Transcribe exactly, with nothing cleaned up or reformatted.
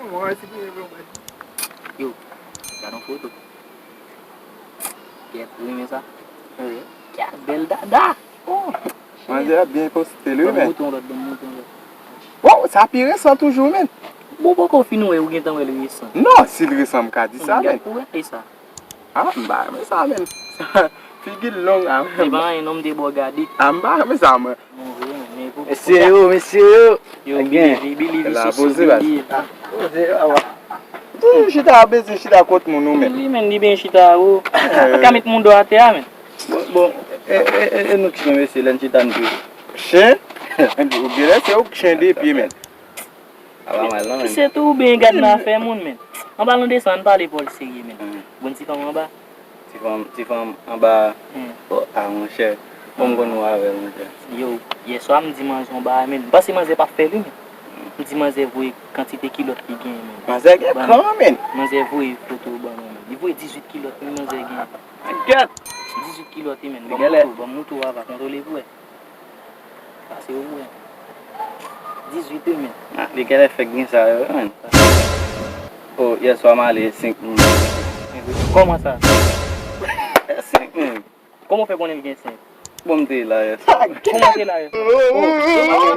Mwen wè si gen vre, mwen. Yo, gad yon foto. Kèt, ou renmen sa? Wi. Kèt, bèl dada. Oh. Manzè a byen poste l wi, men. Ban m montre yon lòt, ban m montre yon lòt. Wow, sa pi resan toujou, men. Bon, poko fin wè, ou gentan wè l resan. Non, si l resan, m ka di sa, men. Gad pou wè sa. Ah, m pa renmen sa, men. Sa, figi l long, ah, men. E pa anyen, non, m te bò gade. Ah, m pa renmen sa, mwen. Mesye yo, mesye yo. Yo, Billy, Billy, Billy, la se poze, baz. Poze, awa. Di chita, bezwen chita kot moun ou, men. Wi, men, li byen chita, o. Ou ka met moun do atè a, men. Bon, bon, e, e, e, e nou ki chen, mesye, lè n chita n pi. Chen? Ou genlè se ou k chen de pye, men. A pa mal, non, men. Se tou, oubyen gad nan afè moun, men. An palan de sa, ann pale pòl serye, men. Bon, ti fanm anba. Ti fanm, ti fanm anba. Hmm. Oh, ah, monchè. Bon, m konn ou avè l, monchè. Yo, yèswa m di manzè yon bagay, men. M panse manzè p ap fè l, wi, men. M di manzè voye kantite kilòt li gen, men. Manzè gen kran, men. Manzè voye foto ban mwen, men. Li voye dizuit kilòt, men manzè gen. Gèt! Dizuit kilòt, men. Ban m moute w, ban m moute w, ava kontwole pou wè. Sa se ou, wi. Dizuit, wi, men. Ah, li genlè fèk gen sa yo, men. Oh, yèswa m ale senk moun. Kòman sa? Senk moun. Kòman w fè konnen l gen senk? Bon, m te la yèswa. Kòman w te la yèswa? Oh,